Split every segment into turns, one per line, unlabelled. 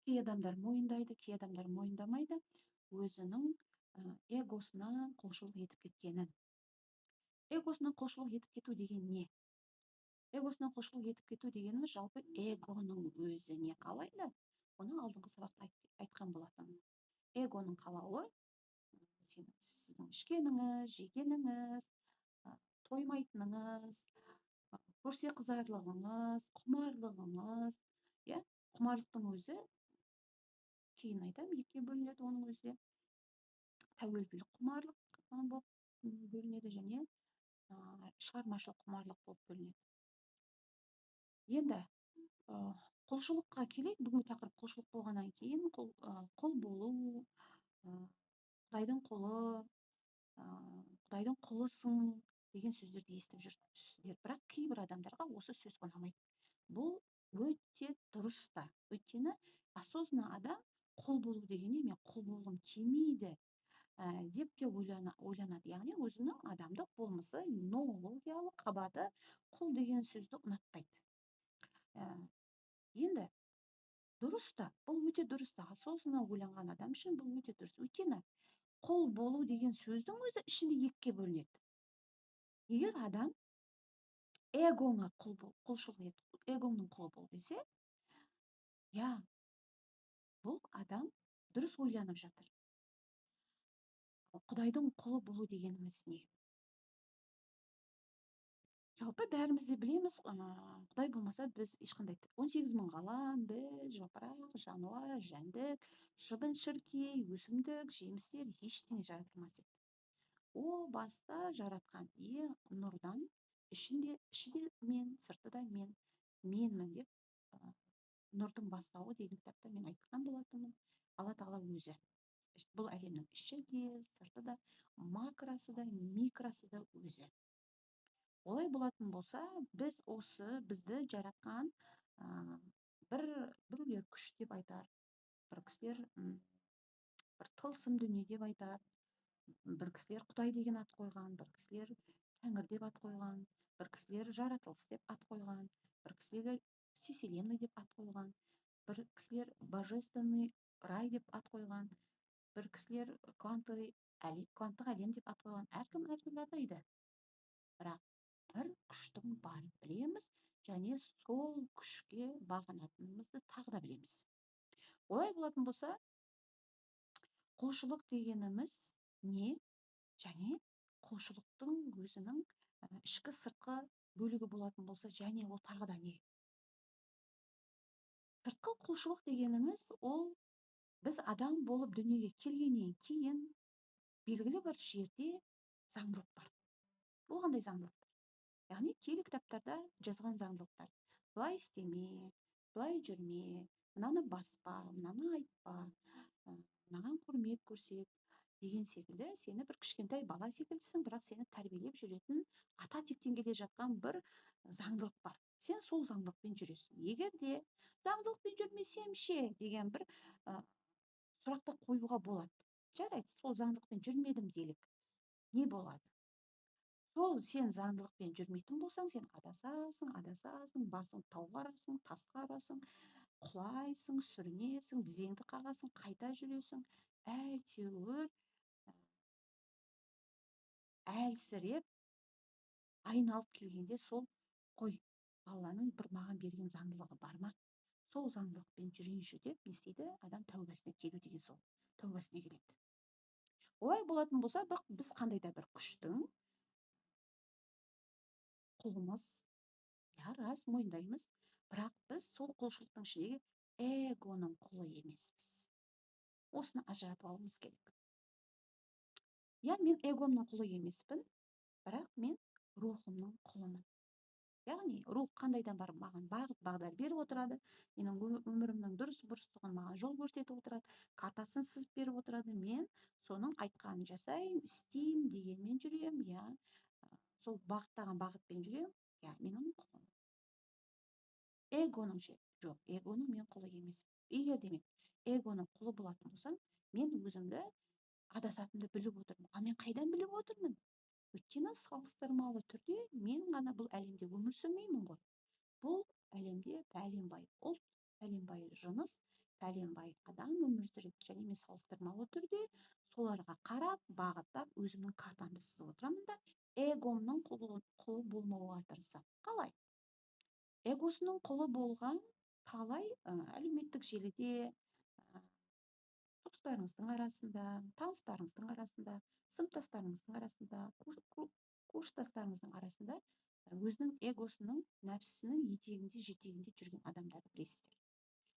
Кей адамдар мойындайды, кей адамдар мойындамайды өзінің эгосына құлшылық етіп кеткенін. Эгосына құлшылық етіп кету деген не? Эгосына құлшылық етіп кету дегеніміз жалпы эгоның өзі не қалайды? Оны алдыңғы сабақта айтқан болатынмын. Эгоның қалауы сіздің ішкеніңіз, жегеніңіз, тоймайтыныңыз, көрсе қызарлығыңыз, құмарлығыңыз, иә, құмарлықтың өзі кейін айтамын, екіге бөлінеді оның өзі де. Тәуелділік құмарлық болып бөлінеді және шығармашылық құмарлық болып бөлінеді. Енді құлшылыққа келейік. Бүгінгі тақырып құлшылық болғаннан кейін құл болу, Құдайдың құлы, Құдайдың құлысың деген сөздерді естіп жүрсіздер. Бірақ кейбір адамдарға осы сөз ұнамайды. Бұл өте дұрыс та. Өйткені осознанный адам құл болу дегенде мен құл болғым келмейді деп те ойланады. Яғни өзінің адамдық болмысы, ноологиялық қабаты құл деген сөзді ұнатпайды. Енді дұрыс та, бұл өте дұрыс та. Осознанно ойланған адам үшін бұл өте дұрыс. Өйткені құл болу деген сөздің өзі ішінде екіге бөлінеді. Егер адам эгоңа құл бол, құлшылық ет, эгоңның құлы бол десе, иә, бұл адам дұрыс ойланып жатыр. Құдайдың құлы болу дегеніміз не? Жалпы бәріміз де білеміз, Құдай болмаса біз ешқандай 18 мың ғалам, біз, жапырақ, жануар, жәндік, шыбын-шіркей, өсімдік, жемістер ештеңе жаратылмас еді. О баста жаратқан ие нұрдан іші де мен, сырты да мен, менмін деп нұрдың бастауы деген кітапта мен айтқан болатынмын. Алла тағала өзі бұл әлемнің іші де, сырты да, макросы да, микросы да өзі. Олай болатын болса, біз осы бізді жаратқан біреулер күш деп айтар, бір кісілер бір тылсым дүние деп айтар, бір кісілер Құдай деген ат қойған, бір кісілер Тәңір деп ат қойған, бір кісілер жаратылыс деп ат қойған, бір кісілер Вселенная деп ат қойған, бір кісілер божественный рай деп ат қойған, бір кісілер кванттық әлем деп ат қойған. Әркім әртүрлі атайды. Бірақ бір күштің барын білеміз және сол күшке бағынатынымызды тағы да білеміз. Олай болатын болса, құлшылық дегеніміз не? Және құлшылықтың өзінің ішкі сыртқы бөлігі болатын болса, және ол тағы да не? Сыртқы құлшылық дегеніміз ол біз адам болып дүниеге келгеннен кейін белгілі бір жерде заңдылық бар. Ол қандай заңдылықтар? Яғни киелі кітаптарда жазған заңдылықтар. Былай істеме, былай жүрме, мынаны баспа, мынаны айтпа, мынаған құрмет көрсет деген секілді сені бір кішкентай бала секілдісің, бірақ сені тәрбиелеп жүретін ата тектен келе жатқан бір заңдылық бар. Сен сол заңдылықпен жүресің. Егер де заңдылықпен жүрмесем ше деген бір сұрақты қоюға болады. Жарайды, сол заңдылықпен жүрмедім делік. Не болады? Сол сен заңдылықпен жүрмейтін болсаң, сен адасасың, адасасың, басың тауға ұрасың, тасқа ұрасың, құлайсың, сүрінесің, тізеңді қағасың, қайта жүресің. Әйтеуір әлсіреп айналып келгенде сол қой, Алланың бір маған берген заңдылығы бар ма? Сол заңдылықпен жүрейінші деп не істейді? Адам тәубасына келу деген сол, тәубасына келеді. Олай болатын болса, біз қандай да бір күштің құлымыз, иә, рас, мойындаймыз, бірақ біз сол құлшылықтың ішіндегі эгоның құлы емеспіз. Осыны ажыратып алуымыз керек. Иә, мен эгомның құлы емеспін, бірақ мен рухымның құлымын. Яғни рух қандайдан бар маған бағыт бағдар беріп отырады, менің өмірімнің дұрыс бұрыстығын маған жол көрсетіп отырады, картасын сызып беріп отырады, мен соның айтқанын жасаймын, істеймін дегенмен жүремін, иә, сол бағыттаған бағытпен жүремін, иә, мен оның құлымын. Эгоның ше? Жоқ, эгоның мен құлы емеспін. Егер де мен эгоның құлы болатын болсам, мен өзімді адасатынымды біліп отырмын. Ал мен қайдан біліп отырмын? Өйткені салыстырмалы түрде мен ғана бұл әлемде өмір сүрмеймін ғой. Бұл әлемде пәленбай ұлт, пәленбай жыныс, Пәленбай адам өмір сүреді, және мен салыстырмалы түрде соларға қарап, бағыттап, өзімнің картамды сызып отырамын да, эгомның құлы болмауға тырысамын. Қалай? Эгосының құлы болған талай әлеуметтік желіде, туыстарыңыздың арасында, таныстарыңыздың арасында, сыныптастарыңыздың арасында, курстастарыңыздың арасында өзінің эгосының, нәпсісінің етегінде, жетегінде жүрген адамдарды білесіздер.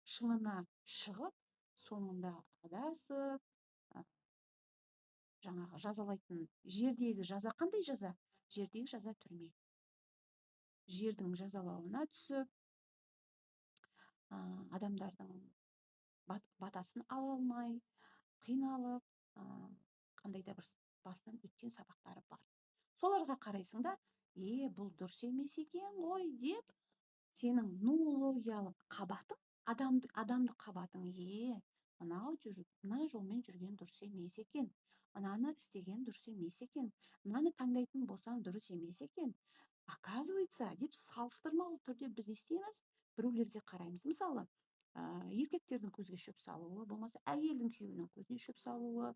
Шыңына шығып, соңында адасып, жаңағы жазалайтын жердегі жаза қандай жаза? Жердегі жаза түрме. Жердің жазалауына түсіп, адамдардың батасын ала алмай, қиналып, қандай да бір басынан өткен сабақтары бар. Соларға қарайсың да, бұл дұрыс емес екен ғой деп, сенің ноологиялық қабатың, адамдық қабатың, мынау мына жолмен жүрген дұрыс емес екен, мынаны істеген дұрыс емес екен, мынаны таңдайтын болсам дұрыс емес екен. Оказывается, деп салыстырмалы түрде біз не істейміз? Біреулерге қараймыз. Мысалы, еркектердің көзге шөп салуы, болмаса әйелдің күйеуінің көзіне шөп салуы,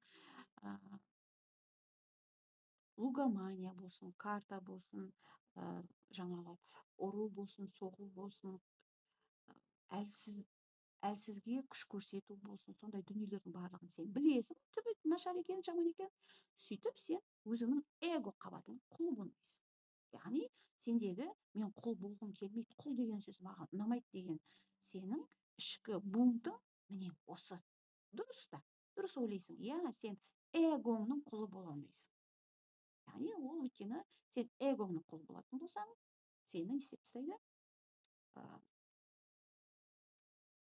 лугомания болсын, карта болсын, жаңағы ұру болсын, соғу болсын, әлсізге күш көрсету болсын, сондай дүниелердің барлығын сен білесің, түбі нашар екен, жаман екен. Сөйтіп сен өзіңнің эго қабатың құл болмайсың. Яғни сендегі мен құл болғым келмейді, құл деген сөз маған ұнамайды деген сенің ішкі бунтың міне осы. Дұрыс та, дұрыс ойлайсың. Иә, сен эгоңның құлы бола алмайсың. Яғни ол өйткені сен эгоңның құлы болатын болсаң, сені не істеп тастайды?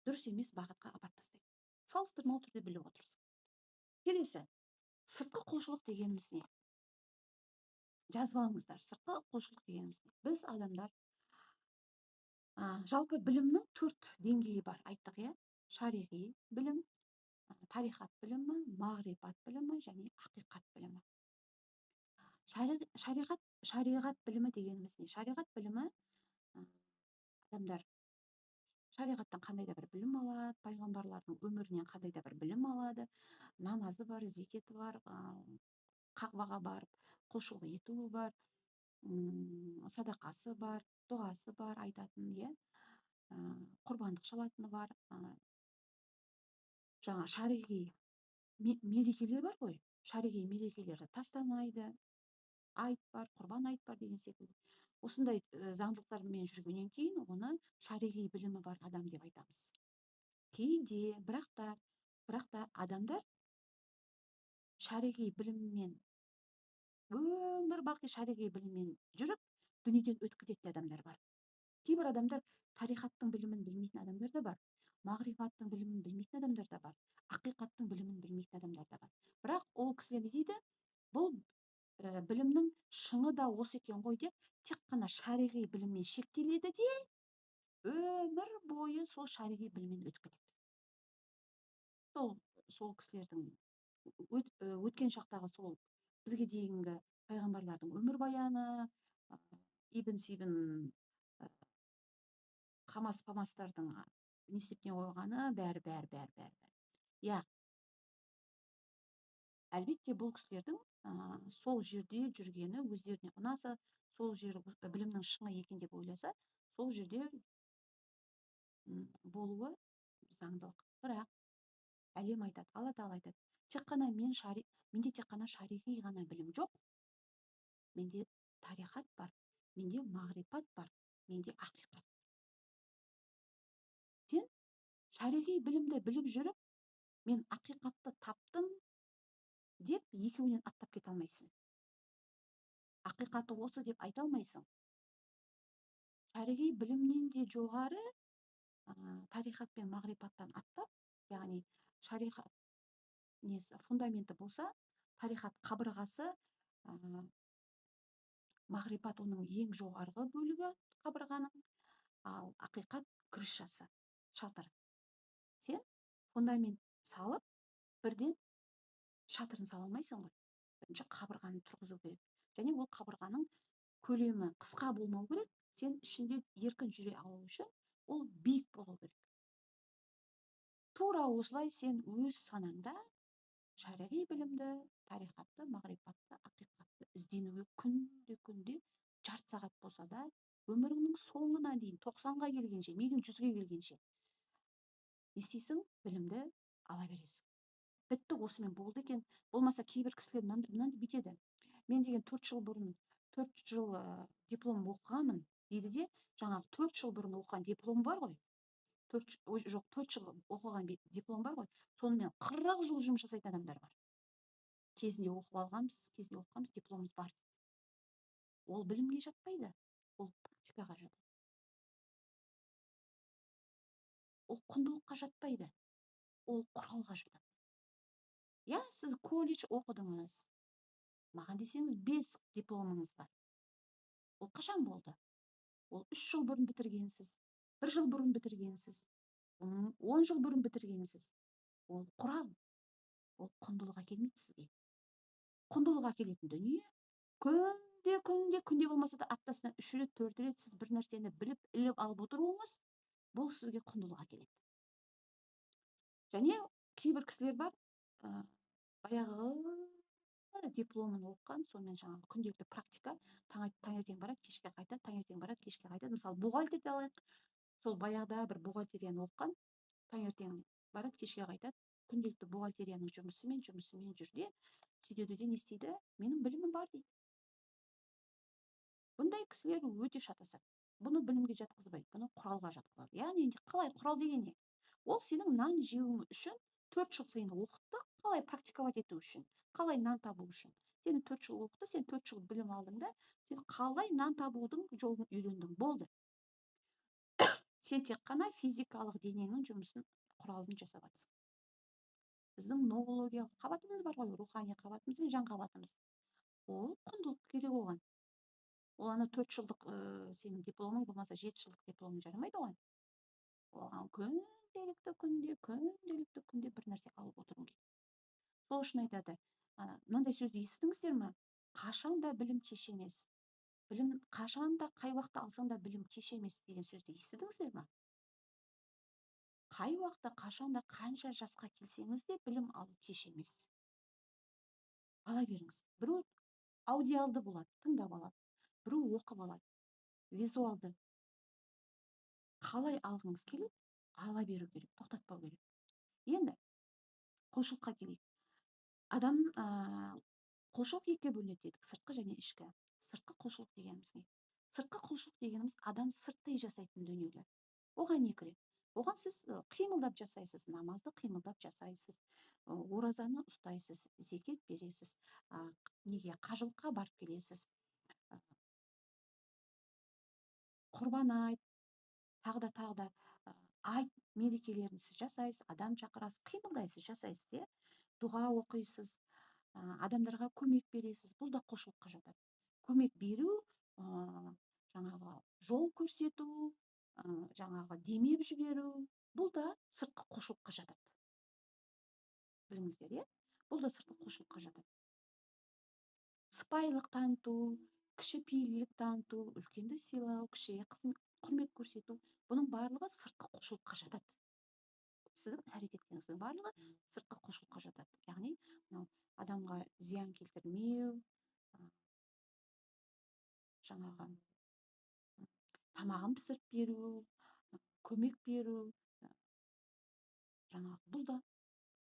Дұрыс емес бағытқа апарып тастайды. Салыстырмалы түрде біліп отырсың. Келесі, сыртқы құлшылық дегеніміз не? Жазып алыңыздар, сыртқы құлшылық дегеніміз не? Біз адамдар, жалпы білімнің 4 деңгейі бар, айттық, иә? Шариғи білім, тарихат білімі, мағрипат білімі және ақиқат білімі. Шариғат білімі дегеніміз не? Шариғат білімі, адамдар шариғаттан қандай да бір білім алады, пайғамбарлардың өмірінен қандай да бір білім алады, намазы бар, зекеті бар, қағбаға барып құлшылық етуі бар, садақасы бар, дұғасы бар айтатын, иә, құрбандық шалатыны бар, жаңа шариғи мерекелер бар ғой, шариғи мерекелерді тастамайды, айт бар, құрбан айт бар деген секілді. Осындай заңдылықтармен жүргеннен кейін оны шариғи білімі бар адам деп айтамыз. Кейде, бірақ та адамдар шариғи біліммен, өмір бақи шариғи біліммен жүріп, дүниеден өтіп кететін адамдар бар. Кейбір адамдар тарихаттың білімін білмейтін адамдар да бар, мағрифаттың білімін білмейтін адамдар да бар, ақиқаттың білімін білмейтін адамдар да бар. Бірақ ол кісілер не дейді? Бұл білімнің шыңы да осы екен ғой деп, тек қана шариғи біліммен шектеледі де, өмір бойы сол шариғи біліммен өтіп кетеді. Сол кісілердің өткен шақтағы сол бізге дейінгі пайғамбарлардың өмірбаяны, Ибн Сибин, Хамас Памастардың не істеп не қойғаны, бәрі, бәрі, бәрі, бәрі, бәрі. Иә, әлбетте бұл кісілердің сол жерде жүргені өздеріне ұнаса, сол жер білімнің шыңы екен деп ойласа, сол жерде болуы заңдылық. Бірақ әлем айтады, Алла Тағала айтады, тек қана менде тек қана шариғи ғана білім жоқ, менде тарихат бар, менде мағрипат бар, менде ақиқат. Сен шариғи білімді біліп жүріп, мен ақиқатты таптым деп екеуінен аттап кете алмайсың. Ақиқаты осы деп айта алмайсың. Шариғи білімнен де жоғары, тарихат пен мағрипаттан аттап, яғни шариғат несі фундаменті болса, тарихат қабырғасы, мағрипат оның ең жоғарғы бөлігі қабырғаның, ал ақиқат крышасы, шатыры. Сен фундамент салып, бірден шатырын сала алмайсың ғой. Бірінші қабырғаны тұрғызу керек. Және ол қабырғаның көлемі қысқа болмау керек, сен ішінде еркін жүре алу үшін ол биік болу керек. Тура осылай сен өз санаңда шариғи білімді, тариқатты, мағрипатты, ақиқатты ізденуге күнде-күнде жарты сағат болса да, өміріңнің соңына дейін, 90-ға келгенше, мейлі 100-ге келгенше не істейсің? Білімді ала бересің. Бітті, осымен болды екен. Болмаса кейбір кісілер мынандай бүйтеді. Мен деген 4 жыл бұрын, 4 жыл диплом оқығанмын дейді де, жаңағы 4 жыл бұрын оқыған диплом бар ғой. 4 жыл оқыған диплом бар ғой. Сонымен 40 жыл жұмыс жасайтын адамдар бар. Кезінде оқып алғанбыз, кезінде оқығанбыз, дипломымыз бар дейді. Ол білімге жатпайды, ол практикаға жатады. Ол құндылыққа жатпайды, ол құралға жатады. Я, сіз колледж оқыдыңыз, маған десеңіз 5 дипломыңыз бар. Ол қашан болды? Ол 3 жыл бұрын бітіргенсіз, 1 жыл бұрын бітіргенсіз, 10 жыл бұрын бітіргенсіз. Ол құрал, ол құндылық әкелмейді сізге. Құндылық әкелетін дүние күнде, күнде, күнде болмаса да аптасына 3 рет, 4 рет сіз бір нәрсені біліп, іліп алып отыруыңыз, бұл сізге құндылық әкеледі. Және кейбір кісілер бар, баяғы дипломын оқыған, сонымен жаңағы күнделікті практика, таңертең барады, кешке қайтады, таңертең барады, кешке қайтады. Мысалы, бухгалтерді алайық, сол баяғыда бір бухгалтерияны оқыған, таңертең барады, кешке қайтады, күнделікті бухгалтерияның жұмысымен жүрде, сөйтеді де не істейді? Менің білімім бар дейді. Бұндай кісілер өте шатасады. Бұны білімге жатқызбайды, бұны құралға жатқызады. Яғни қалай құрал деген не? Ол сенің нан жеуің үшін 4 жыл сені оқытты, қалай практиковать ету үшін, қалай нан табу үшін. Сені 4 жыл оқытты, сен 4 жыл білім алдың да, сен қалай нан табудың жолын үйрендің, болды. Сен тек қана физикалық денеңнің жұмысын, құралын жасап жатсың. Біздің ноологиялық қабатымыз бар ғой, рухани қабатымыз бен жан қабатымыз. Ол құндылық керек оған. Ол ана 4 жылдық сенің дипломың болмаса 7 жылдық дипломың жарамайды оған. Оған күнделікті күнде, күнделікті күнде бір нәрсе алып отыру керек. Сол үшін айтады, мынандай сөзді естідіңіздер ме? Қашан да білім кеш емес. Білім қашан да, қай уақытта алсаң да білім кеш емес деген сөзді естідіңіздер ме? Қай уақытта, қашан да, қанша жасқа келсеңіз де білім алу кеш емес. Ала беріңіз. Біреу аудиалды болады, тыңдап алады. Біреу оқып алады, визуалды. Қалай алғыңыз келеді, ала беру керек, тоқтатпау керек. Енді құлшылыққа келейік. Адам, құлшылық екіге бөлінеді дедік, сыртқы және ішкі. Сыртқы құлшылық дегеніміз не? Сыртқы құлшылық дегеніміз адам сырттай жасайтын дүниелер. Оған не кіреді? Оған сіз қимылдап жасайсыз, намазды қимылдап жасайсыз, оразаны ұстайсыз, зекет бересіз, неге қажылыққа барып келесіз, құрбан айт, тағы да, тағы да, айт мерекелерін сіз жасайсыз, адам шақырасыз, қимылдайсыз, жасайсыз, иә? Дұға оқисыз, адамдарға көмек бересіз. Бұл да құлшылыққа жатады. Көмек беру, жаңағы жол көрсету, жаңағы демеп жіберу, бұл да сыртқы құлшылыққа жатады. Біліңіздер, иә? Бұл да сыртқы құлшылыққа жатады. Сыпайылық таныту, кішіпейілділік таныту, үлкенді сыйлау, кішіге құрмет көрсету, бұның барлығы сыртқы құлшылыққа жатады. Сіздің іс әрекеттеріңіздің барлығы сыртқы құлшылыққа жатады. Яғни мынау адамға зиян келтірмеу, жаңағы тамағын пісіріп беру, көмек беру, жаңағы бұл да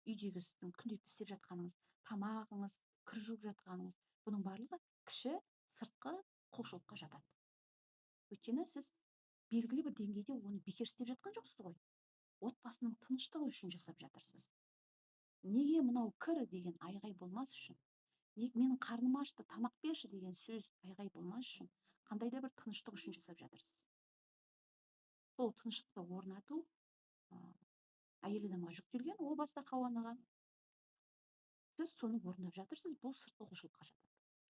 үйдегі сіздің күнделікті істеп жатқаныңыз, тамағыңыз, кір жуып жатқаныңыз, бұның барлығы кіші сыртқы құлшылыққа жатады. Өйткені сіз белгілі бір деңгейде оны бекер істеп жатқан жоқсыз ғой. Отбасының тыныштығы үшін жасап жатырсыз. Неге мынау кір деген айғай болмас үшін, менің қарным ашты, тамақ берші деген сөз айғай болмас үшін, қандай да бір тыныштық үшін жасап жатырсыз. Сол тыныштықты орнату әйел адамға жүктелген о баста Хауа анаға. Сіз соны орындап жатырсыз, бұл сыртқы құлшылыққа жатады.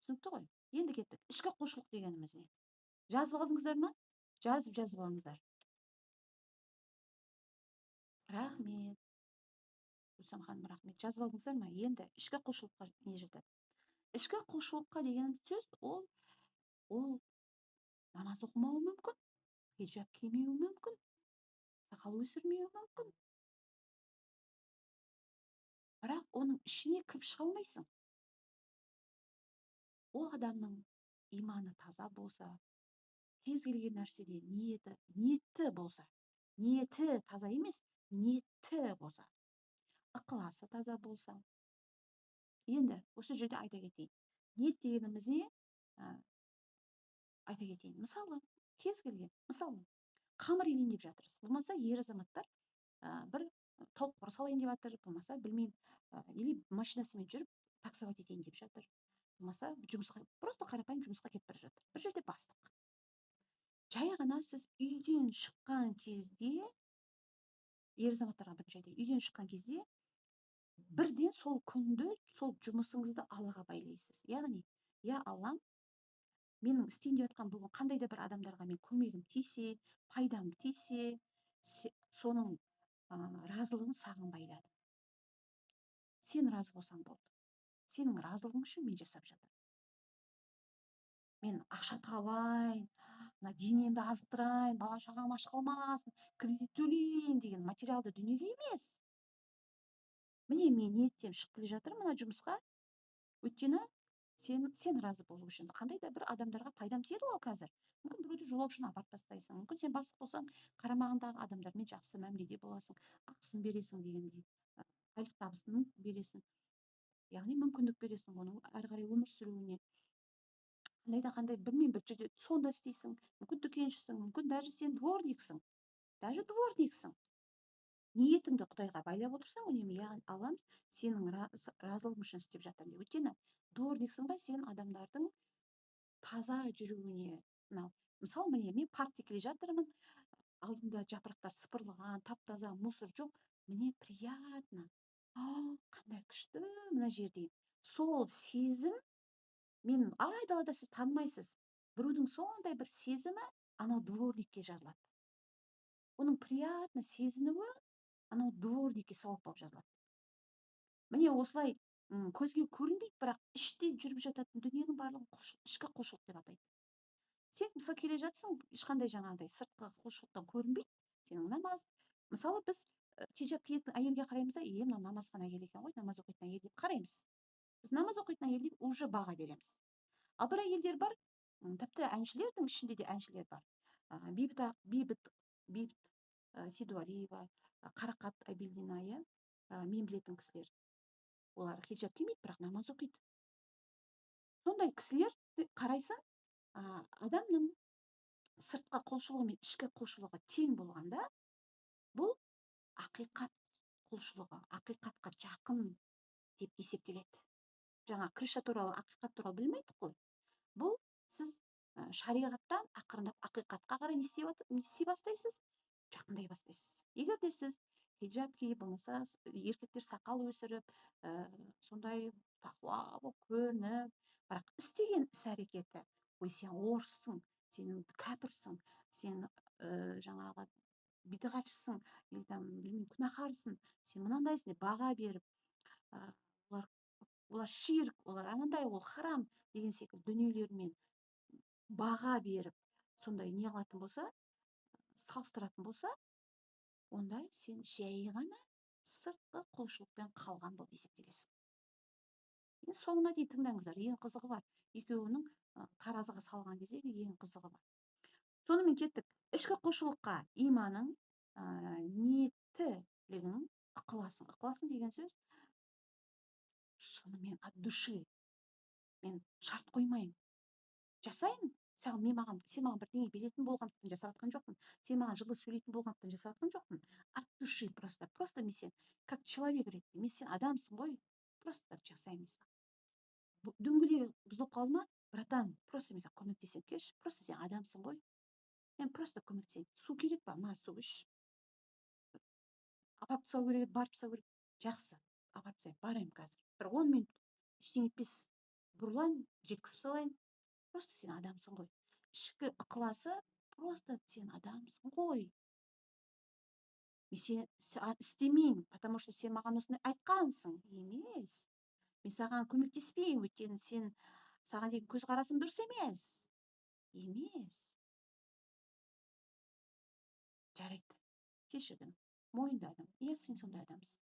Түсінікті ғой? Енді кеттік. Ішкі құлшылық дегеніміз не? Жазып алдыңыздар ма? Жазып алыңыздар. Рахмет. Гүлсам ханым, рахмет. Жазып алдыңыздар ма? Енді ішкі құлшылыққа не жатады? Ішкі құлшылыққа деген сөз ол намаз оқымауы мүмкін, хиджаб кимеуі мүмкін, сақал өсірмеуі мүмкін. Бірақ оның ішіне кіріп шыға алмайсың. Ол адамның иманы таза болса, кез келген нәрседе ниеті болса, ниеті таза емес, ниеті болса, ықыласы таза болса. Енді осы жерде айта кетейін. Ниет дегеніміз не? Айта кетейін. Мысалы, кез келген, мысалы, қамыр илейін деп жатырсыз. Болмаса ер азаматтар бір тауық қора салайын деп жатыр, болмаса білмеймін, или машинасымен жүріп таксовать етейін деп жатыр. Болмаса жұмысқа, просто қарапайым жұмысқа кетіп бара жатыр. Бір жерде бастық. Жай ғана сіз үйден шыққан кезде, ер азаматтарға бірінші айтайын, үйден шыққан кезде бірден сол күнді, сол жұмысыңызды Аллаға байлайсыз. Яғни, я Аллам, менің істейін деп жатқан бүгін қандай да бір адамдарға мен көмегім тисе, пайдам тисе, соның разылығын саған байладым. Сен разы болсаң болды. Сенің разылығың үшін мен жасап жатырмын. Мен ақша табайын, мына денемді аздырайын, бала шағам аш қалмасын, кредит төлейін деген материалды дүниеге емес. Міне мен ниеттеніп шығып келе жатырмын мына жұмысқа. Өйткені сен разы болу үшін қандай да бір адамдарға пайдам тиеді ғой қазір. Мүмкін біреуді жолаушыны апарып тастайсың, мүмкін сен бастық болсаң, қарамағындағы адамдармен жақсы мәміледе боласың, ақысын бересің дегендей, айлық табысын бересің. Яғни мүмкіндік бересің оның әрі қарай өмір сүруіне. Қандай да қандай білмеймін, бір жерде сонда істейсің, мүмкін дүкеншісің, мүмкін даже сен дворниксің. Даже дворниксің. Ниетіңді Құдайға байлап отырсаң, үнемі, я Аллам, сенің разылығың үшін істеп жатырмын деп. Өйткені дворниксің ба, сен адамдардың таза жүруіне, мынау, мысалы, міне мен паркте келе жатырмын, алдымда жапырақтар сыпырылған, тап-таза, мусор жоқ, мне приятно. Қандай күшті мына жерде. Сол сезім, мен айдалада сіз танымайсыз. Біреудің сондай бір сезімі анау дворникке жазылады. Оның приятно сезінуі анау дворникке сауап болып жазылады. Міне осылай көзге көрінбейді, бірақ іште жүріп жататын дүниенің барлығын ішкі құлшылық деп атайды. Сен мысалы келе жатсың, ешқандай жаңағыдай сыртқы құлшылықтан көрінбейді. Сенің намаз. Мысалы, біз хиджаб киетін әйелге қараймыз да, мынау намазхан әйел екен ғой, намаз оқитын әйел деп қараймыз. Біз намаз оқитын әйел деп уже баға береміз. Ал бір әйелдер бар, тіпті әншілердің ішінде де әншілер бар. Бейбіт Сейдуалиева, Қарақат Әбілдина, иә, мен білетін кісілер. Олар хиджаб кимейді, бірақ намаз оқиды. Сондай кісілер қарайсаң, адамның сыртқы құлшылығы мен ішкі құлшылығы тең болғанда, бұл ақиқат құлшылығы, ақиқатқа жақын деп есептеледі. Жаңа крыша туралы, ақиқат туралы білмейдік қой. Бұл сіз шариғаттан ақырындап ақиқатқа қарай не істей бастайсыз? Жақындай бастайсыз. Егер де сіз хиджаб киіп, болмаса еркектер сақал өсіріп, сондай тақуа болып көрініп, бірақ істеген іс әрекеті, ой, сен орыссың, сен кәпірсің, сен жаңағы бидғатшысың, или там, білмеймін, күнәһарсың, сен мынандайсың деп баға беріп, олар ширк, олар анандай, ол харам деген секілді дүниелермен баға беріп, сондай не қылатын болса, салыстыратын болса, онда сен жай ғана сыртқы құлшылықпен қалған болып есептелесің. Енді соңына дейін тыңдаңыздар, ең қызығы бар. Екеуінің таразыға салған кездегі ең қызығы бар. Сонымен кеттік. Ішкі құлшылыққа иманың, ниеттілігің, ықыласың. Ықыласың деген сөз шынымен от души. Мен шарт қоймаймын. Жасайын, сен маған бірдеңе беретін болғандықтан жасап жатқан жоқпын. Сен маған жылы сөйлейтін болғандықтан жасап жатқан жоқпын. От души просто. Просто мен сен, как человек ретінде, мен сен адамсың ғой. Просто так жасаймын мен саған. Дөңгелегі бұзылып қалды ма? Братан, просто мен саған көмектесемін, келші. Просто сен адамсың ғой. Мен просто көмектесейін. Су керек па? Ма, су іш. Апарып тастау керек, барып тастау керек. Жақсы, апарып тастайын, барайын қазір. Бір 10 минут ештеңе етпес. Бұрылайын, жеткізіп салайын. Просто сен адамсың ғой. Ішкі ықыласы просто сен адамсың ғой. Мен сен істемеймін, потому что сен маған осындай айтқансың. Емес. Мен саған көмектеспеймін, өйткені сен саған деген көзқарасым дұрыс емес. Емес. Жарайды. Кешірдім. Мойындадым. Иә, сен сондай адамсың.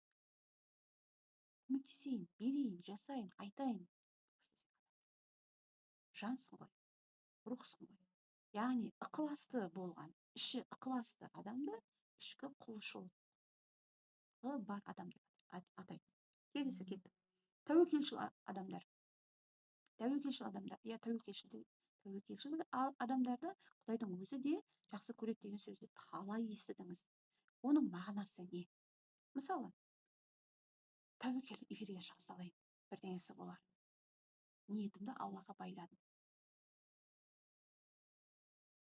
Көмектесейін, берейін, жасайын, айтайын. Жансың ғой, рухсың ғой. Яғни ықыласты болған, іші ықыласты адамды ішкі құлшылығы бар адам деп атайды. Келесі кеттік. Тәуекелшіл адамдар. Тәуекелшіл адамдар. Иә, тәуекелшіл адамдарды Құдайдың өзі де жақсы көреді деген сөзді талай естідіңіз. Оның мағынасы не? Мысалы, тәуекел, эфирге шыға салайын, бірдеңесі болар. Ниетімді Аллаға байладым.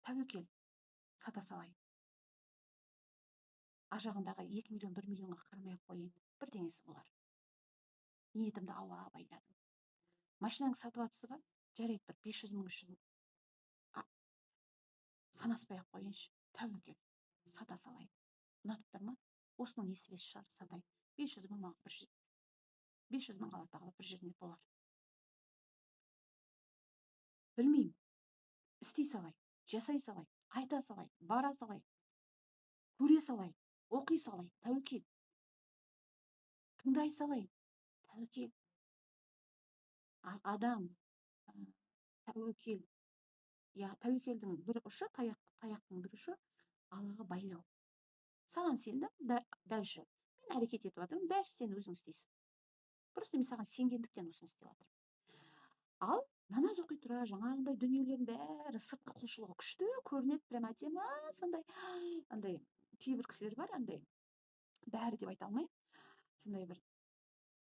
Тәуекел, сата салайын. Ар жағындағы 2 миллион, 1 миллионға қарамай ақ қояйын, бірдеңесі болар. Ниетімді Аллаға байладым. Машинаңды сатып жатсыз ба? Жарайды, бір 500 мың үшін санаспай ақ қояйыншы. Тәуекел, сата салайын. Ұнатып тұр ма? Осының несібесі шығар, сатайын. 500 мың маған бір жер, 500 мың Алла тағала бір жерінде болар. Білмеймін. Істей салайын, жасай салайын, айта салайын, бара салайын, көре салайын, оқи салайын, тәуекел. Тыңдай салайын, тәуекел. Адам тәуекел. Я, тәуекелдің бір ұшы, таяқтың бір ұшы Аллаға байлау. Саған сендім, дальше мен әрекет етіп жатырмын, дальше сен өзің істейсің. Просто мен саған сенгендіктен осыны істеп жатырмын. Ал намаз оқи тұра жаңағындай дүниелердің бәрі сыртқы құлшылығы күшті көрінеді, прям әдемі, сондай андай кейбір кісілер бар, андай бәрі деп айта алмаймын, сондай бір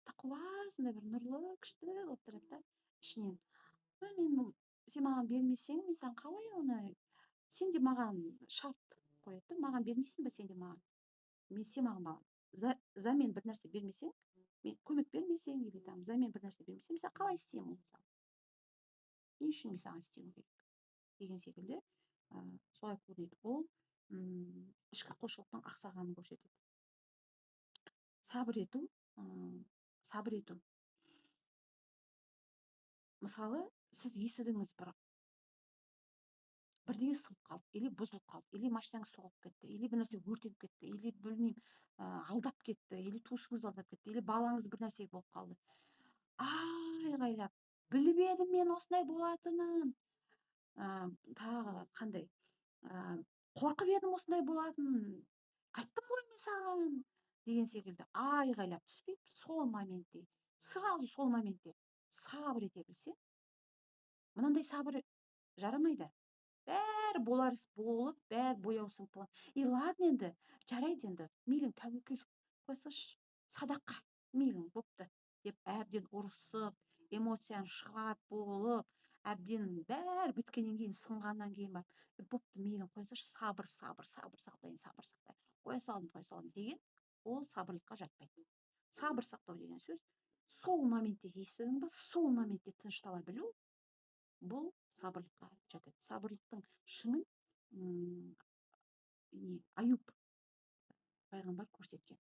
тақуа, сондай бір нұрлы күшті болып тұрады да, ішінен мен сен маған бермесең, мен саған қалай оны, сен де маған шарт қояды да, маған бермейсің ба, сен де маған, мен сен маған замен бір нәрсе бермесең, мен көмек бермесең или там замен бір нәрсе бермесең, мен саған қалай істеймін оны, мысалы не үшін мен саған істеуім керек деген секілді, солай көрінеді. Ол ішкі құлшылықтың ақсағанын көрсетеді. Сабыр ету, сабыр ету. Мысалы, сіз естідіңіз, бірдеңе сынып қалды, или бұзылып қалды, или машинаңыз соғылып кетті, или бір нәрсе өртеніп кетті, или білмеймін, алдап кетті, или туысыңызды алдап кетті, или балаңыз бір нәрсе болып қалды. Айғайлап, біліп едім мен осындай болатынын, тағы қандай, қорқып едім осындай болатынын, айттым ғой мен саған деген секілді айғайлап түспей, сол моментте, сразу сол моментте сабыр ете білсе, мынандай сабыр жарамайды. Бәрі болар іс болып, бәрі бояу сіңіп болған. И ладно енді, жарайды енді, мейлің тәуекел қойсашы, садақа, мейлің бопты деп әбден ұрысып, эмоцияны шығарып болып, әбден бәрі біткеннен кейін, сынғаннан кейін барып, бопты, мейлің қойсашы, сабыр, сабыр, сабыр сақтайын, сабыр сақтайын, қоя салдым, қоя салдым деген ол сабырлыққа жатпайды. Сабыр сақтау деген сөз сол моментте естідің ба, сол моментте тыныштала білу, бұл сабырлыққа жатады. Сабырлықтың шыңын Аюб пайғамбар көрсеткен.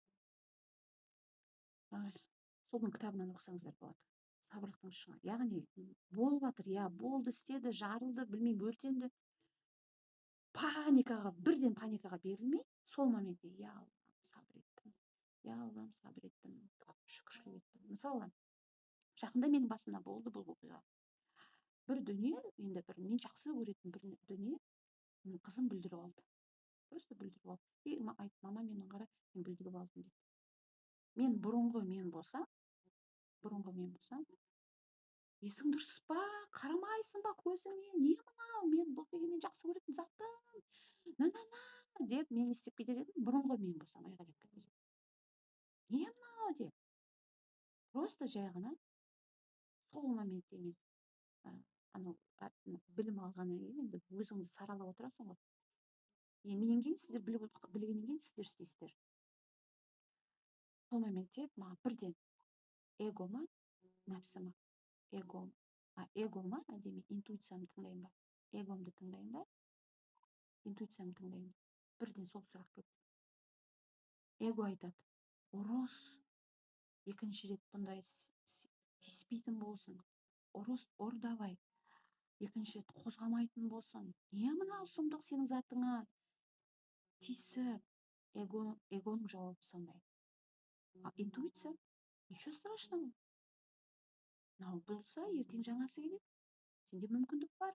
Соның кітабынан оқысаңыздар болады. Сабырлықтың шыңы. Яғни болып жатыр, иә, болды, істеді, жарылды, білмеймін, өртенді. Паникаға, бірден паникаға берілмей, сол моментте, я Аллам, сабыр еттім, я Аллам, сабыр еттім, шүкіршілік еттім. Мысалы, жақында менің басымда болды бұл оқиға. Бір дүние, енді бір мен жақсы көретін бір дүние, қызым бүлдіріп алды. Просто бүлдіріп алды. И айт, мама, мені қара, мен бүлдіріп алдым дейді. Мен бұрынғы мен болсам, бұрынғы мен болсам, есің дұрыс па, қарамайсың ба көзіңе, не мынау, мен бұл деген мен жақсы көретін затым, на-на-на деп мен не істеп кетер едім, бұрынғы мен болсам айғайлап кетер едім. Не мынау деп. Просто жай ғана сол моментте мен анау білім алғаннан кейін енді өзіңді саралап отырасың ғой. Менен кейін сіздер білгеннен кейін сіздер істейсіздер. Сол моментте маған бірден эго ма, нәпсі ма, эго, эго ма, әлде мен интуициямды тыңдайын ба, эгомды тыңдайын ба, интуициямды тыңдайын ба? Бірден сол сұрақ келді. Эго айтады, ұрыс, екінші рет бұндай тиіспейтін болсын, ұрыс, ұр давай, екінші рет қозғамайтын болсын, не мынау сұмдық сенің затыңа тиісіп, эгоның жауабы сондай. Ал интуиция Ничего страшного. Мынау бұзылса, ертең жаңасы келеді. Сенде мүмкіндік бар.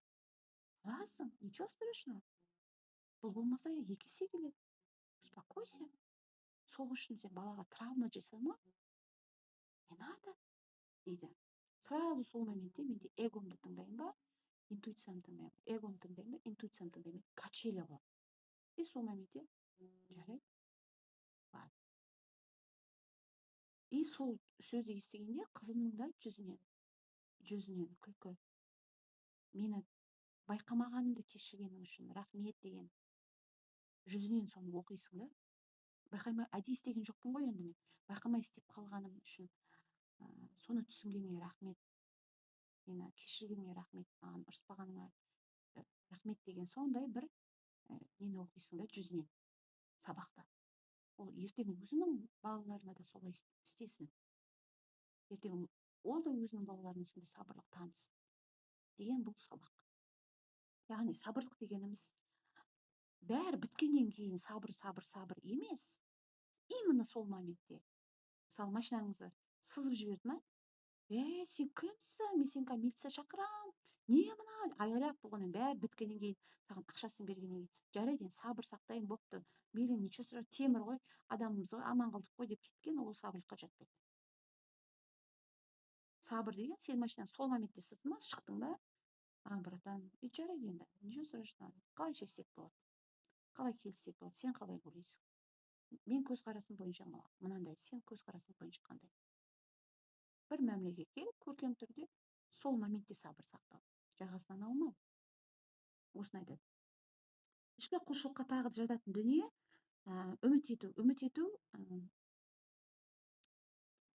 Аласың, ничего страшного. Бұл болмаса, екі есе келеді. Успокойся. Сол үшін сен балаға травма жасама. Не надо, дейді. Сразу сол моментте менде эгомды тыңдаймын ба, интуициямды тыңдаймын ба, эгомды тыңдаймын ба, интуициямды тыңдаймын ба, качеля болады. И сол моментте жарайды, ладно. И сол сөзді естігенде қызымның да жүзінен күлкі. Мені байқамағанымды кешіргенің үшін рахмет деген жүзінен соны оқисың да. Байқамай, әдейі істеген жоқпын ғой енді мен. Байқамай істеп қалғаным үшін соны түсінгеніңе рахмет. Мені кешіргеніңе рахмет, маған ұрыспағаныңа рахмет деген сондай бір нені оқисың да жүзінен сабақта. Ол ертең өзінің балаларына да солай істесін. Ертең ол да өзінің балаларына сондай сабырлық танытсын деген бұл сабақ. Яғни сабырлық дегеніміз бәрі біткеннен кейін сабыр, сабыр, сабыр емес. Именно сол моментте. Мысалы, машинаңызды сызып жіберді ма? Е, сен кімсің? Мен сені қазір милиция шақырамын. Не мынау? Айғайлап болғаннан бәрі біткеннен кейін, саған ақшасын бергеннен кейін, жарайды енді сабыр сақтайын, бопты. Мейлі, ничего страшного, темір ғой, адамбыз ғой, аман қалдық қой деп кеткен, ол сабырлыққа жатпайды. Сабыр деген сен машинаны сол моментте сыздың ба, шықтың ба? А, братан, и жарайды енді, ничего страшного. Қалай шешсек болады? Қалай келіссек болады? Сен қалай ойлайсың? Мен көзқарасым бойынша мынандай, сен көзқарасың бойынша қандай? Бір мәмілеге келіп, көркем түрде сол моментте сабыр сақтау, жағасынан алмау. Осыны айтады. Ішкі құлшылыққа тағы жататын дүние, үміт ету. Үміт ету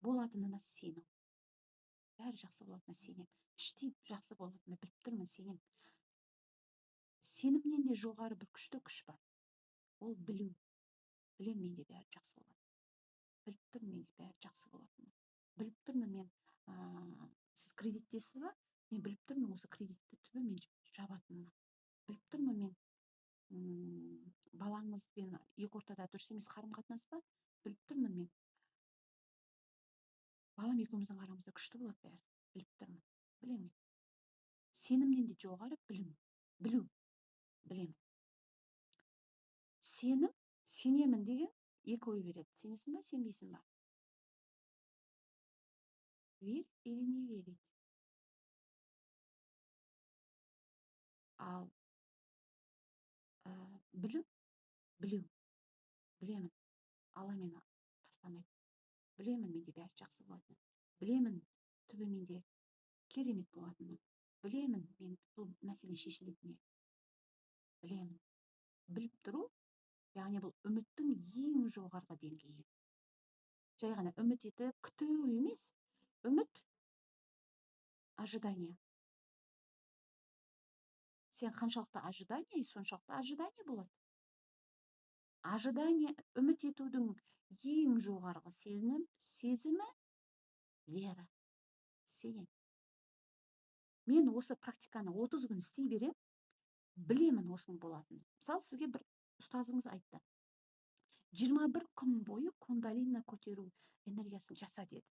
болатынына сену. Бәрі жақсы болатынына сенемін. Іштей жақсы болатынына біліп тұрмын, сенемін. Сенімнен де жоғары бір күшті күш бар. Ол білу. Білемін, менде бәрі жақсы болады. Біліп тұрмын, менде бәрі жақсы болатынын. Біліп тұрмын мен, сіз кредиттесіз ба? Мен біліп тұрмын, осы кредитті түбі мен жабатыныма. Біліп тұрмын мен, балаңызбен екі ортада дұрыс емес қарым-қатынас па? Біліп тұрмын мен. Балам екеуміздің арамызда күшті болады бәрі. Біліп тұрмын. Білемін. Сенімнен де жоғары білім. Білу. Білемін. Сенім, сенемін деген екі ой береді. Сенесің ба, сенбейсің ба? Верить или не верить? Ал білу, білу, білемін. Алла мені тастамайды. Білемін, менде бәрі жақсы болатынын. Білемін, түбі менде керемет болатынын. Білемін, мен бұл мәселе шешілетініне. Білемін. Біліп тұру, яғни бұл үміттің ең жоғарғы деңгейі. Жай ғана үміт етіп күту емес, үміт ожидание. Сен қаншалықты ожидание, соншалықты ожидание болады. Ожидание, үміт етудің ең жоғарғы сезімі вера, сенем. Мен осы практиканы 30 күн істей берем, білемін осының болатынын. Мысалы, сізге бір ұстазыңыз айтты. 21 күн бойы кундалина көтеру энергиясын жаса деді.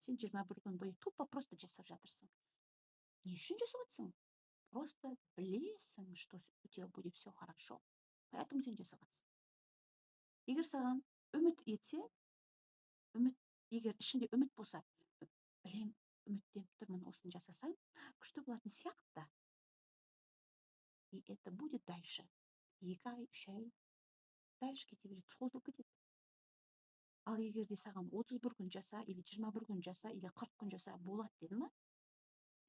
Сен 21 күн бойы тупо просто жасап жатырсың. Не үшін жасап жатсың? Просто білесің, что у тебя будет все хорошо. Поэтому сен жасап жатсың. Егер саған үміт етсе, үміт, егер ішінде үміт болса, білем, үміттеніп тұрмын, осыны жасасам, күшті болатын сияқты. И это будет дальше. 2 ай, 3 ай дальше кете береді, созылып кетеді. Ал егер де саған 31 күн жаса, или 21 күн жаса, или 40 күн жаса болады деді ма?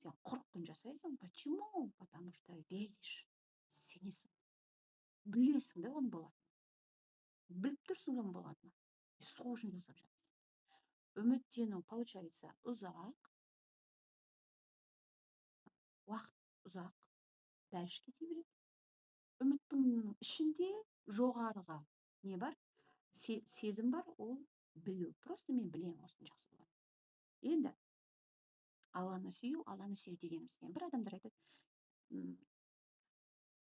Сен 40 күн жасайсың. Почему? Потому что веришь, сенесің. Білесің да оның болатынын. Біліп тұрсың оның болатынын. Сол үшін жасап жатырсың. Үміттену, получается, ұзақ. Уақыт ұзақ. Дальше кете береді. Үміттің ішінде жоғарыға не бар? Сезім бар, ол білу. Просто мен білемін, осыны жақсы болады. Енді Алланы сүю, Алланы сүю дегеніміз не? Бір адамдар айтады,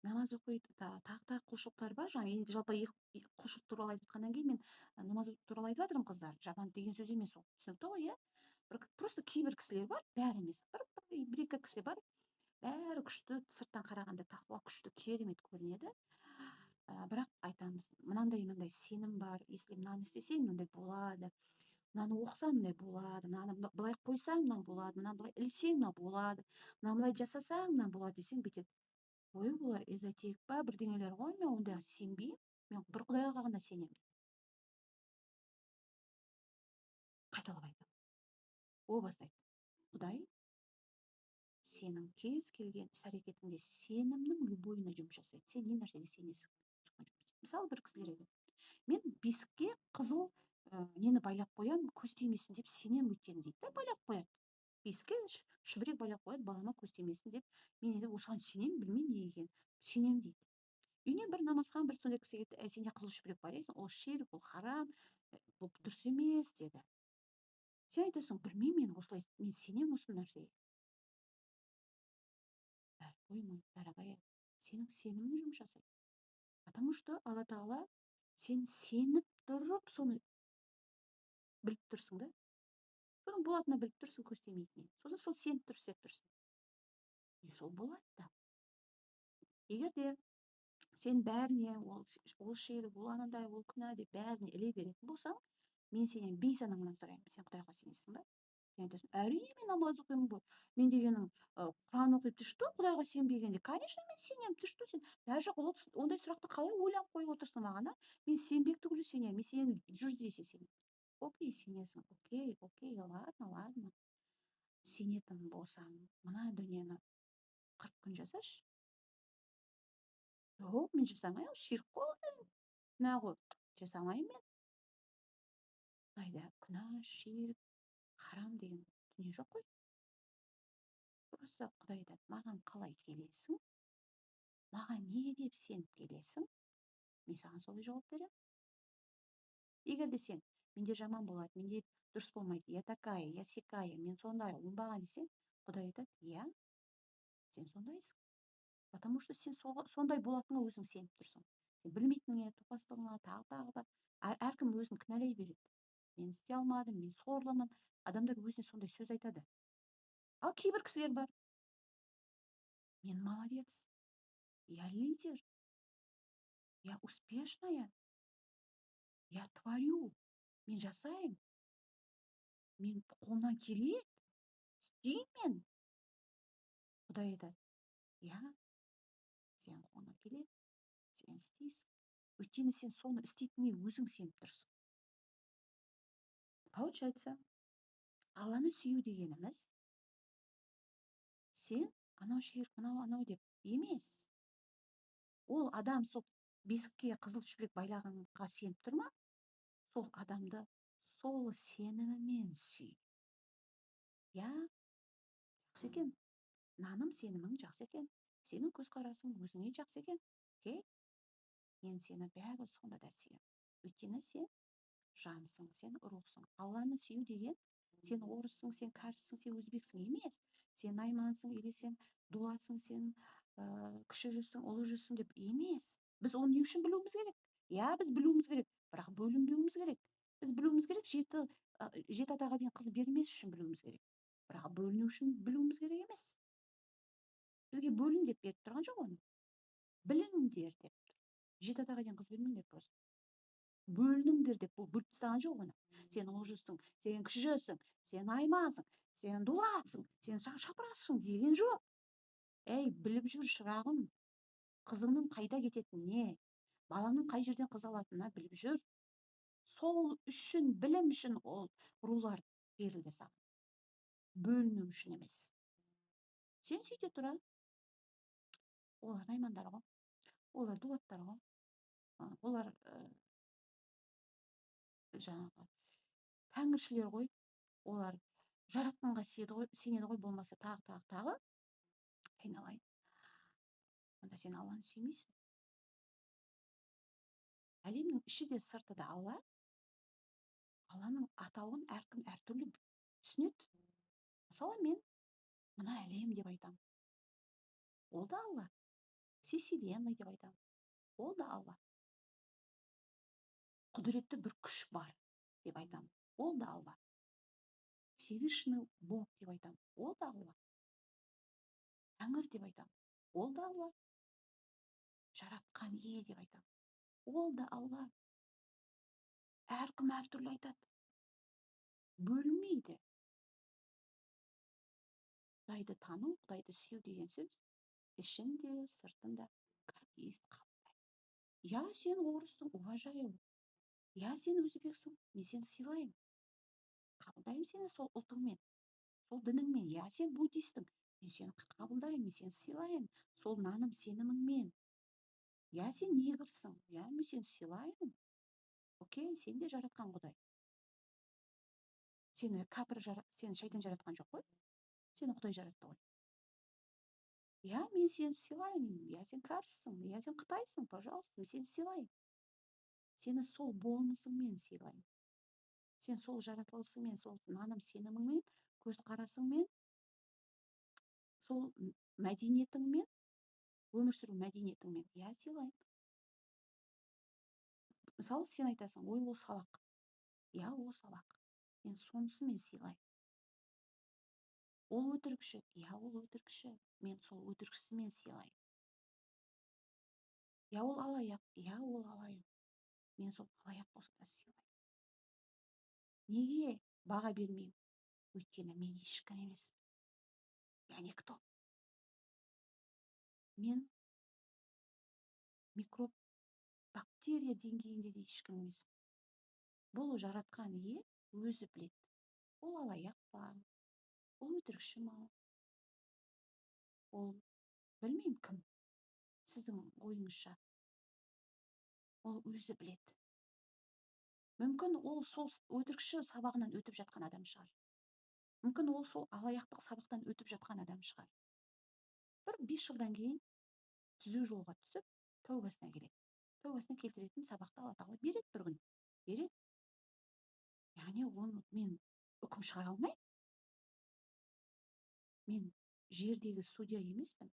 намаз оқиды, тағы да құлшылықтар бар. Жаңа енді жалпы екі құлшылық туралы айтып жатқаннан кейін мен Намаз туралы айтып жатырмын, қыздар, жаман деген сөз емес ол, түсінікті ғой, иә? Бір просто кейбір кісілер бар, бәрі емес, бір екі кісі бар, бәрі күшті, сырттан қарағанда тақуа күшті, керемет көрінеді. Бірақ айтамыз, мынандай сенім бар, если мынаны істесең, мынандай болады, мынаны оқысаң, мындай болады, мынаны былай қойсаң, мынау болады, мынаны былай ілсең, мынау болады, мынаны былай жасасаң, мынау болады десең, бүйтеді. Ой, олар эзотерик па, бірдеңелер ғой, мен ондайға сенбеймін, мен бір Құдайға ғана сенемін. Қайталап айтамын. О бастайды. Құдай сенің кез келген іс-әрекетіңде сенімнің любойына жұмыс жасайды. Сен не нәрсеге сенесің? Мысалы, бір кісілер айтады, мен бесікке қызыл нені байлап қоямын, көз тимесін деп сенемін өйткені дейді да, байлап қояды. Бесікке шүберек байлап қояды, балама көз тимесін деп. Мен енді осыған сенемін, білмеймін неге екенін, сенемін дейді. Үйіне бір намазхан, бір сондай кісі келді, сен не қызыл шүберек байлайсың, ол ширк, ол харам, бұл дұрыс емес деді. Сен айтасың, білмеймін, мен осылай, мен сенемін осы нәрсеге. Дорогой мой, дорогая, сенің сенімің жұмыс жасайды. Потому что Алла Тағала сен сеніп тұрып, соны біліп тұрсың да. Соның болатынын біліп тұрсың, көз тимейтінін. Сосын сол сеніп тұрып істеп тұрсың. И сол болады да. Егер де сен бәріне ол ширк, ол анандай, ол күнә деп бәріне іле беретін болсаң, мен сенен бейсанаңнан сұраймын, сен Құдайға сенесің ба? Сен айтасың, әрине мен намаз оқимын ғой. Мен дегенің Құран оқиды, ты что, Құдайға сенбегенде? Конечно, мен сенемін, ты что, сен даже ондай сұрақты қалай ойланып қойып отырсың маған, а? Мен сенбек түгілі сенемін, мен сенен 100 есе сенемін. Окей, сенесің, окей, окей, ладно, ладно. Сенетін болсаң, мына дүниені 40 күн жасашы. Жоқ, мен жасамаймын, ширк қой, күнә ғой, жасамаймын мен. Құдайда күнә, ширк, харам деген дүние жоқ қой. Просто Құдай айтады, маған қалай келесің, маған не деп сеніп келесің, мен саған солай жауап беремін. Егер де сен, менде жаман болады, менде дұрыс болмайды, я такая, я сякая, мен сондай, оңбаған десең, Құдай айтады, иә, сен сондайсың. Потому что сен сондай болатыныңа өзің сеніп тұрсың. Сен білмейтініңе, топастығыңа, тағы да әркім өзін кінәлай береді. Мен істей алмадым, мен сорлымын. Адамдар өзіне сондай сөз айтады. Ал кейбір кісілер бар. Мен молодец, я лидер, я успешная, я творю, мен жасаймын, мен қолымнан келеді, істеймін мен. Құдай айтады, иә, сенің қолыңнан келеді, сен істейсің. Өйткені сен соны істейтініңе өзің сеніп тұрсың. Получается, Алланы сүю дегеніміз сен анау ширк, мынау анау деп емес. Ол адам сол бесікке қызыл шүберек байлағанға сеніп тұр ма? Сол адамды сол сенімімен сүй. Иә, жақсы екен. Наным сенімің жақсы екен. Сенің көзқарасың өзіңе жақсы екен. Окей? Мен сені бәрібір сонда да сүйемін. Өйткені сен жансың, сен рухсың. Алланы сүю деген сен орыссың, сен кәріссің, сен өзбексің емес. Сен наймансың, или сен дулатсың, сен кіші жүзсің, ұлы жүзсің деп емес. Біз оны не үшін білуіміз керек? Иә, біз білуіміз керек, бірақ бөлінбеуіміз керек. Біз білуіміз керек, жеті атаға дейін қыз бермес үшін білуіміз керек. Бірақ бөліну үшін білуіміз керек емес. Бізге бөлін деп беріп тұрған жоқ оны. Біліңдер деп тұр. Жеті атаға дейін қыз бермеңдер просто. Бөлініңдер деп бұл бөліп тастаған жоқ оны. Сен ұлы жүзсің, сен кіші жүзсің, сен наймансың, сен дулатсың, сен шапырасың деген жоқ. Әй, біліп жүр шырағым, қызыңның қайда кететініне, балаңның қай жерден қыз алатынына біліп жүр. Сол үшін, білім үшін ол рулар берілді саған. Бөліну үшін емес. Сен сөйте тұра, олар наймандар ғой, олар дулаттар ғой, олар жаңағы тәңіршілер ғой, олар жаратқанға сенеді ғой, болмаса тағы, тағы, айналайын. Онда сен Алланы сүймейсің. Әлемнің іші де сырты да Алла. Алланың атауын әркім әртүрлі түсінеді. Мысалы, мен мына әлем деп айтамын. Ол да Алла. Вселенная деп айтамын. Ол да Алла. Құдіретті бір күш бар деп айтамын, ол да Алла. Всевышний Бог деп айтамын, ол да Алла. Тәңір деп айтамын, ол да Алла. Жаратқан ие деп айтамын, ол да Алла. Әркім әртүрлі айтады, бөлмейді. Құдайды тану, Құдайды сүю деген сөз ішін де сыртын да как есть қабылдайды. Я, сен орыссың, уважаю. Я, сен өзбексің, мен сені сыйлаймын, қабылдаймын сені сол ұлтыңмен, сол дініңмен. Я, сен буддистің, мен сені қабылдаймын, мен сені сыйлаймын сол наным сеніміңмен. Я, сен негрсің, я, мен сені сыйлаймын. Окей, сен де жаратқан Құдай. Сені кәпір, сені шайтан жаратқан жоқ қой, сені Құдай жаратты ғой. Иә, мен сені сыйлаймын. Иә, сен кәріссің, иә, сен қытайсың, пожалуйста, мен сені сыйлаймын. Сені сол болмысыңмен сыйлаймын. Сен сол жаратылысыңмен, сол наным сеніміңмен, көзқарасыңмен, сол мәдениетіңмен, өмір сүру мәдениетіңмен, иә, сыйлаймын. Мысалы, сен айтасың: «Ой, ол салақ». Иә, ол салақ, мен сонысымен сыйлаймын. Ол өтірікші. Иә, ол өтірікші, мен сол өтірікшісімен сыйлаймын. Иә, ол алаяқ. Иә, ол алаяқ, мен сол алаяқ болса да сыйлаймын. Неге баға бермеймін? Өйткені мен ешкім емеспін, я никто. Мен микроб, бактерия деңгейінде де ешкім емеспін. Бұл жаратқан ие өзі біледі, ол алаяқ па, ол өтірікші ма, ол білмеймін кім, сіздің ойыңызша, ол өзі біледі. Мүмкін, ол сол өтірікші сабағынан өтіп жатқан адам шығар, мүмкін, ол сол алаяқтық сабақтан өтіп жатқан адам шығар. Бір 5 жылдан кейін түзу жолға түсіп, тәубасына келеді. Тәубасына келтіретін сабақты Алла Тағала береді, бір күн береді. Яғни оны мен үкім шығара алмаймын, мен жердегі судья емеспін,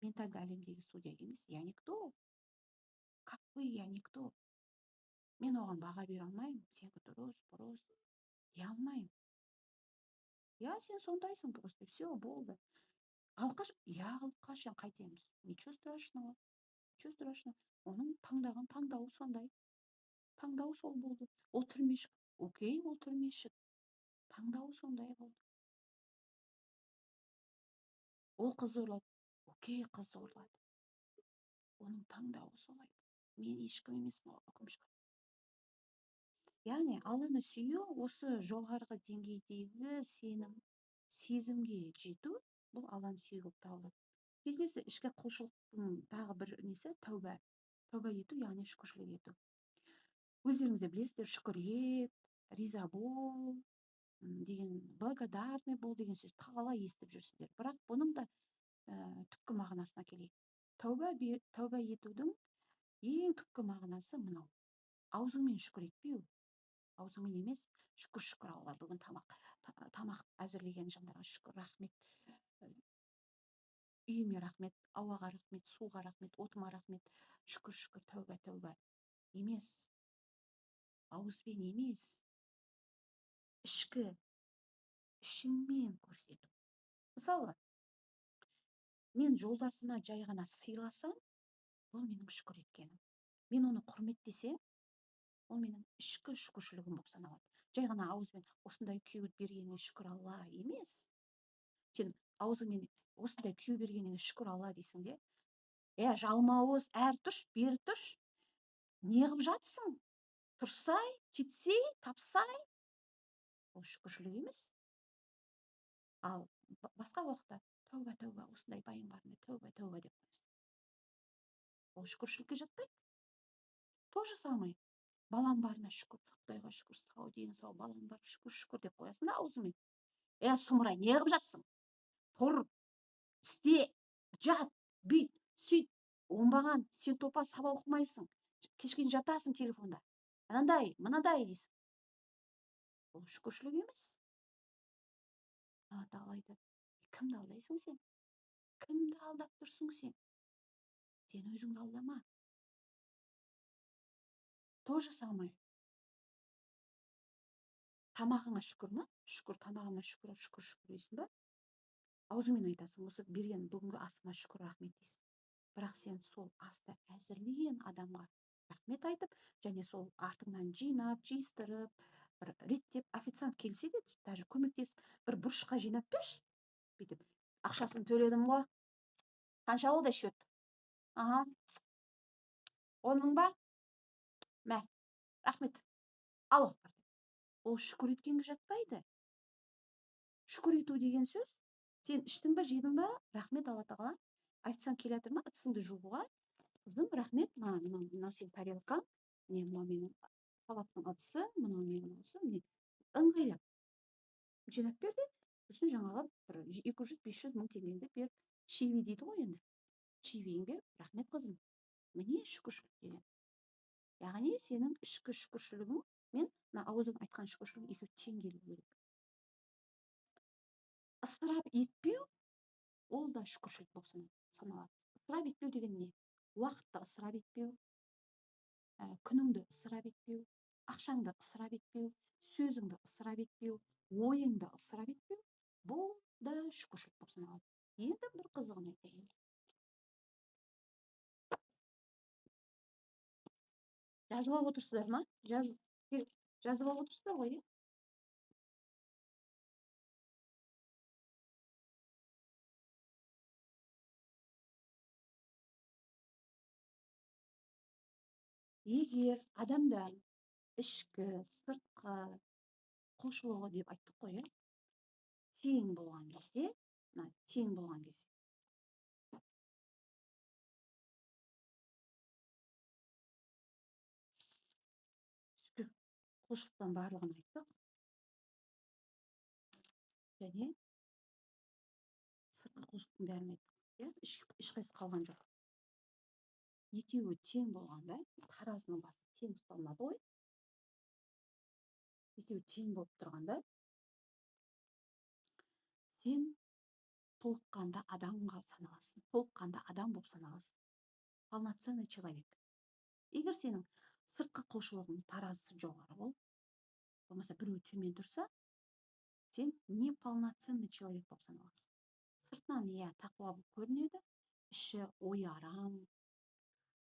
ментальды әлемдегі судья емес. Я никто, как вы, я никто. Мен оған баға бере алмаймын, сенікі дұрыс, бұрыс дей алмаймын. Иә, сен сондайсың просто, все, болды. Алқаш, иә, алқаш, енді қайтеміз? Ничего страшного, ничего страшного. Оның таңдаған таңдауы сондай, таңдауы сол болды. Ол түрмешік, окей, ол түрмешік, таңдауы сондай болды. Ол қыз зорлады, окей, қыз зорлады, оның таңдауы солай. Мен ешкім емеспін оған үкім шығарып. Яғни Алланы сүю, осы жоғарғы деңгейдегі сенім, сезімге жету, бұл Алланы сүю болып табылады. Келесі ішкі құлшылықтың тағы бір несі — тәуба, тәуба ету, яғни шүкіршілік ету. Өздеріңіз де білесіздер, шүкір ет, риза бол деген, благодарный бол деген сөз талай естіп жүрсіздер. Бірақ бұның да түпкі мағынасына келейік. Тәуба, тәуба етудің ең түпкі мағынасы мынау: аузыңмен шүкір етпеу, аузыңмен емес, шүкір, шүкір Алла, бүгін тамақ әзірлеген жандарға шүкір, рахмет, үйіме рахмет, ауаға рахмет, суға рахмет, отыма рахмет, шүкір, шүкір, тәуба, тәуба емес, ауызбен емес, ішкі, ішіңмен көрсету. Мысалы, мен жолдасыма жай ғана сыйласам, бұл менің шүкір еткенім. Мен оны құрметтесем, ол менің ішкі шүкіршілігім болып саналады. Жай ғана ауызбен «осындай күйеу бергеніңе шүкір, Алла» емес. Сен аузыңмен «осындай күйеу бергеніңе шүкір, Алла» дейсің де, е, жалмауыз, әрі тұршы, бері тұршы, не қылып жатсың, тұрсай, кетсей, тапсай, ол шүкіршілік емес. Ал басқа уақытта «тәуба, тәуба, осындай байым барына тәуба, тәуба» деп қоясың, ол шүкіршілікке жатпайды. То же самое, балам барына шүкір, Құдайға шүкір, сау, дені сау балам бар, шүкір, шүкір деп қоясың да аузыңмен. Е, сұмырай, не қылып жатсың, тұр, істе, жат, бүйт, сөйт, оңбаған сен, топас, сабақ оқымайсың, кешке дейін жатасың телефонда, анандай мынадай дейсің, ол шүкіршілік емес. Алла Тағала айтады: «Кімді алдайсың сен? Кімді алдап тұрсың сен? Сен өзіңді алдама». То же самое. Тамағыңа шүкір ма? Шүкір, тамағыма шүкір, шүкір, шүкір дейсің ба? Аузыңмен айтасың, осы берген бүгінгі асыма шүкір, рахмет дейсің. Бірақ сен сол асты әзірлеген адамға рахмет айтып, және сол артыңнан жинап, жиыстырып, бір реттеп, официант келсе де, даже көмектесіп, бір бұрышқа жинап берші. Бүйтіп, ақшасын төледім ғой. Қанша болды счет? Аха. 10 мың ба? Мә, рахмет. Ал бар. Ол шүкір еткенге жатпайды. Шүкір ету деген сөз, сен іштің бе, жедің бе, рахмет Алла тағала. Официант келе жатыр ма, ыдысыңды жууға. Қызым, рахмет, мынау сенің тарелкаң, міне мынау менің салаттың ыдысы, мынау менің осы, міне ыңғайлап жинап бер де, сосын жаңағы бір 200-500 мың теңгеңді беріп, чаевые дейді ғой енді. Чаевыйың беріп, рахмет қызым. Міне шүкіршілік деген. Яғни сенің ішкі шүкіршілігің мен мына ауыздан айтқан шүкіршілігің екеуі тең келу керек. Ысырап етпеу ол да шүкіршілік болып саналады. Ысырап етпеу деген не? Уақытты ысырап етпеу, күніңді ысырап етпеу, ақшаңды ысырап етпеу, сөзіңді ысырап етпеу, ойыңды ысырап етпеу, бұл да шүкіршілік болып саналады. Енді бір қызығын айтайын. Жазып алып отырсыздар ма? Жазып алып отырсыздар ғой, иә? Егер адамда ішкі, сыртқы құлшылығы деп айттық қой, иә? Тең болған кезде, мына тең болған кезде ішкі құлшылықтың барлығын айттық. Және сыртқы құлшылықтың бәрін айттық, иә? Ешқайсысы қалған жоқ. Екеуі тең болғанда, таразының басы тең ұсталынады ғой. Екеуі тең болып тұрғанда, сен толыққанды адамға саналасың, толыққанды адам болып саналасың. Полноценный человек. Егер сенің сыртқы құлшылығың таразысы жоғары болып, болмаса біреуі төмен тұрса, сен неполноценный человек болып саналасың. Сыртынан иә тақуа болып көрінеді, іші ойы арам,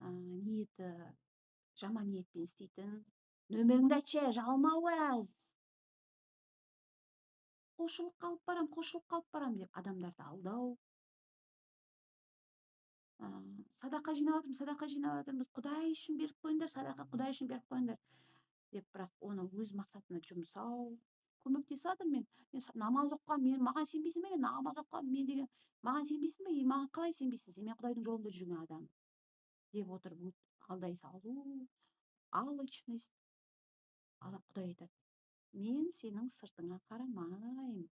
ниеті жаман ниетпен істейтін. Нөміріңді айтшы, жалмауыз. Құлшылыққа алып барам, құлшылыққа алып барам деп адамдарды алдау. Садақа жинап жатырмыз, садақа жинап жатырмыз, Құдай үшін беріп қойыңдар, садақа Құдай үшін беріп қойыңдар деп, бірақ оны өз мақсатына жұмсау. Көмектесіп жатыр мен, мен намаз оқыған, мен маған сенбейсің бе, мен намаз оқыған, мен деген маған сенбейсің бе, маған қалай сенбейсің, сен мен Құдайдың жолында жүрген адам деп отырып алдай салу, алчность. Алла Құдай айтады, мен сенің сыртыңа қарамаймын,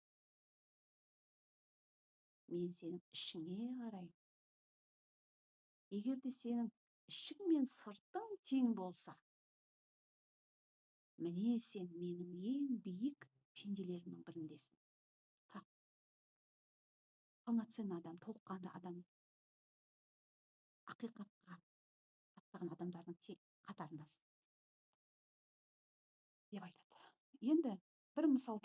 мен сенің ішіңе қараймын. Егер де сенің ішің мен сыртың тең болса, міне сен менің ең биік пенделерімнің біріндесің. Полноценный адам, толыққанды адам, ақиқатқа аттаған адамдардың қатарындасың деп айтады. Енді бір мысал